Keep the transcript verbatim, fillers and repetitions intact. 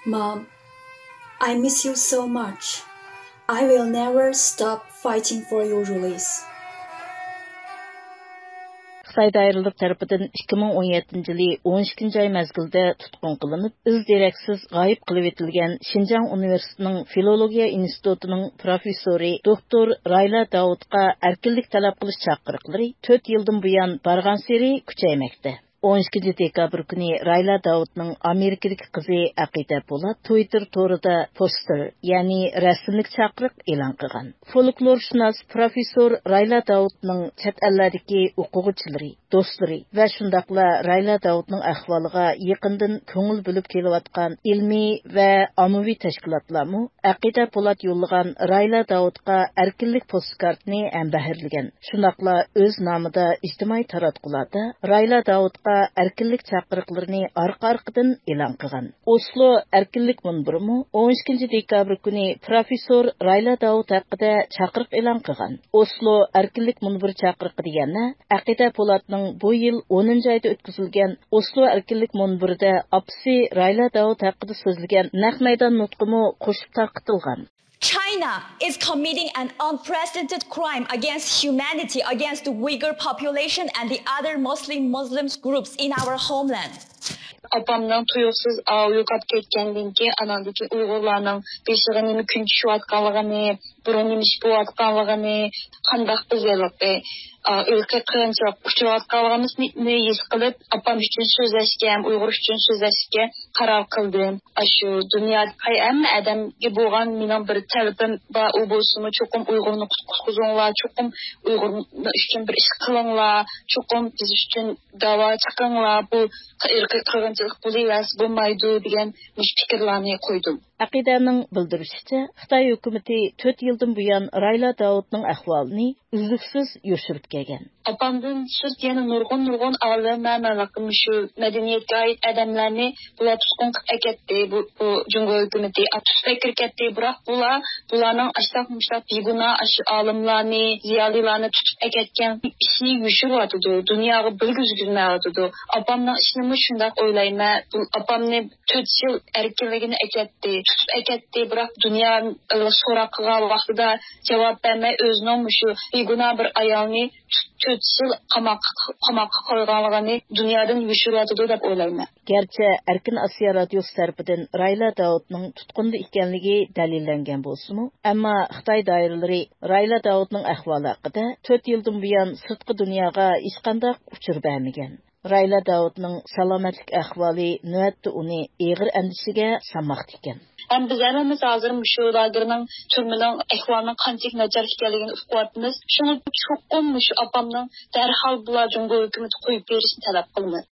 Mom, I miss you so much. I will never stop fighting for your release. خىتاي دائىرىلىرى تەرىپىدىن ئىككى مىڭ ئون يەتتىنچى يىلى ئون ئىككىنچى ئاي مەزگىلدە تۇتقۇن قىلىنىپ، ئىز دېرەكسىز غايىب قىلىۋېتىلگەن شىنجاڭ ئۇنىۋېرسىتېتىنىڭ فىلولوگىيە ئىنستىتۇتىنىڭ پروفېسسورى دوكتور رايلا داۋۇتقا ئەركىنلىك تەلەپ قىلىش چاقىرىقلىرى تۆت يىلدىن بۇيان بارغانسېرى كۈچەيمەكتە. ئون ئىككىنچى دېكابىر كۈنى رايلا داۋۇتنىڭ ئامېرىكىدىكى قىزى ئەقىدە پولات تىۋىتتېر تورىدا پوستېر، يەنى رەسىملىك چاقىرىق ئېلان قىلغان. فولكلورشۇناس پروفېسسور رايلا داۋۇتنىڭ چەت ئەللەردىكى ئوقۇغۇچىلىرى، دوستلىرى ۋە شۇنداقلا رايلا داۋۇتنىڭ ئەھۋالىغا يېقىندىن كۆڭۈل بۆلۈپ كېلىۋاتقان ئىلمىي ۋە ئاممىۋى تەشكىلاتلارمۇ ئەقىدە پولات يوللىغان رايلا داۋۇتقا ئەركىنلىك پوستكارتىنى ھەمبەھىرلىگەن. شۇنداقلا ئۆز نامىدا ئىجتىمائىي تاراتقۇلاردا رايلا داۋۇتقا ئەركىنلىك چاقىرىقلىرىنى ئارقا-ئارقىدىن ئېلان قىلغان. ئوسلو ئەركىنلىك مۇنبىرىمۇ ئون ئىككىنچى دېكابىر كۈنى پروفېسسور رايلا داۋۇت ھەققىدە چاقىرىق ئېلان قىلغان. ئوسلو ئەركىنلىك مۇنبىرى چاقىرىقى دېگەندە، ئەقىدە پولاتنىڭ بۇ يىل ئونىنچى ئايدا ئۆتكۈزۈلگەن ئوسلو ئەركىنلىك مۇنبىرىدە ئاپىسى رايلا داۋۇت ھەققىدە سۆزلىگەن نەق مەيدان نۇتقىمۇ قوشۇپ تارقىتىلغان. China is committing an unprecedented crime against humanity, against the Uyghur population and the other Muslim Muslims groups in our homeland. ئاپامنىڭ تۇيۇقسىز ئاۋۇ يوقاپ كەتكەندىن كېيىن، ئاناندىن كېيىن ئۇيغۇرلارنىڭ بېشىغا نېمە كۈن چۈشۈۋاتقانلىقىنى، بۇرۇن نېمە ئىش بولۇۋاتقانلىقىنى، قانداق بىز ھېلىقى، ئا، ئىرقىي قىرغىنچىلىققا ئۇچراۋاتقانلىقىمىزنى ھېس قىلىپ، ئاپام ئۈچۈن سۆزلەشكە ھەم ئۇيغۇر ئۈچۈن سۆزلەشكە قارار قىلدىم. ئاشۇ دۇنيادىكى ھەممە ئادەمگە بولغان مېنىڭ بىر تەلىپىم بار، ئۇ بولسىمۇ چوقۇم ئۇيغۇرنى قۇتقۇزۇڭلار، چوقۇم ئۇيغۇر ئۈچۈن بىر ئىش قىلىڭلار، چوقۇم بىز ئۈچۈن داۋا چىقىڭلار، بۇ ئىرقىي قىرغىنچىلىق بولۇۋەرسە بولمايدۇ دېگەن مۇشۇ پىكىرلارنى قويدۇم. ئەقىدەنىڭ بىلدۈرۈشىچە، خىتاي ھۆكۈمىتى تۆت يىلدىن بۇيان رايلا داۋۇتنىڭ ئەھۋالىنى ئۈزلۈكسىز يوشۇرۇپ كەلگەن. ئاپامدىن سىرت يەنە نۇرغۇن، نۇرغۇن ئالىم ۋە مەلۇم مۇشۇ مەدەنىيەتكە ئائىت ئادەملەرنى بۇلار تۇتقۇن قىلىپ ئەكەتتى. بۇ، بۇ جۇڭگو ھۆكۈمىتى تۇتۇپ ئەكىرىپ كەتتى. بىراق بۇلار، بۇلارنىڭ ئاشتاق مۇشتاق بىگۇناھ ئاشۇ ئالىملارنى، زىيالىيلارنى تۇتۇپ ئەكەتكەن ئىشنى يوشۇرۇۋاتىدۇ. دۇنياغا بىلگۈزگۈزمەيۋاتىدۇ. ئاپامنىڭ ئىشىنىمۇ شۇنداق ئويلايمەن. بۇ ئاپامنى تۆت يىل ئەركىنلىكىنى ئەكەتتى، تۇتۇپ ئەكەتتى، بىراق دۇنيا سوراق قىلغان ۋاقتىدا جاۋاب بەرمەي، ئۆزىنىڭ مۇشۇ بىگۇناھ بىر ئايالنى تۆت يىل قاماققا، قاماققا قويغانلىقىنى دۇنيادىن يوشۇرۇۋاتىدۇ دەپ ئويلايمەن. گەرچە ئەركىن ئاسىيا رادىيوسى تەرىپىدىن رايلا داۋۇتنىڭ تۇتقۇندا ئىكەنلىكى دەلىللەنگەن بولسىمۇ، ئەمما خىتاي دائىرىلىرى رايلا داۋۇتنىڭ ئەھۋالى ھەققىدە تۆت يىلدىن بۇيان سىرتقى دۇنياغا ھېچقانداق ئۇچۇر بەرمىگەن. رايلا داۋۇتنىڭ سالامەتلىك ئەھۋالى نۆۋەتتە ئۇنى ئېغىر ئەندىشىگە سالماقتا ئىكەن. ھەم بىز ھەممىمىز ھازىر مۇشۇ لاگېرنىڭ، تۈرمىنىڭ ئەھۋالىنىڭ قانچىلىك ناچار ئىكەنلىكىنى ئۇقۇۋاتىمىز. شۇڭا چوقۇم مۇشۇ ئاپامنىڭ دەرھال بۇلار جۇڭگو ھۆكۈمىتى قويۇپ بېرىشىنى تەلەپ قىلىمىز.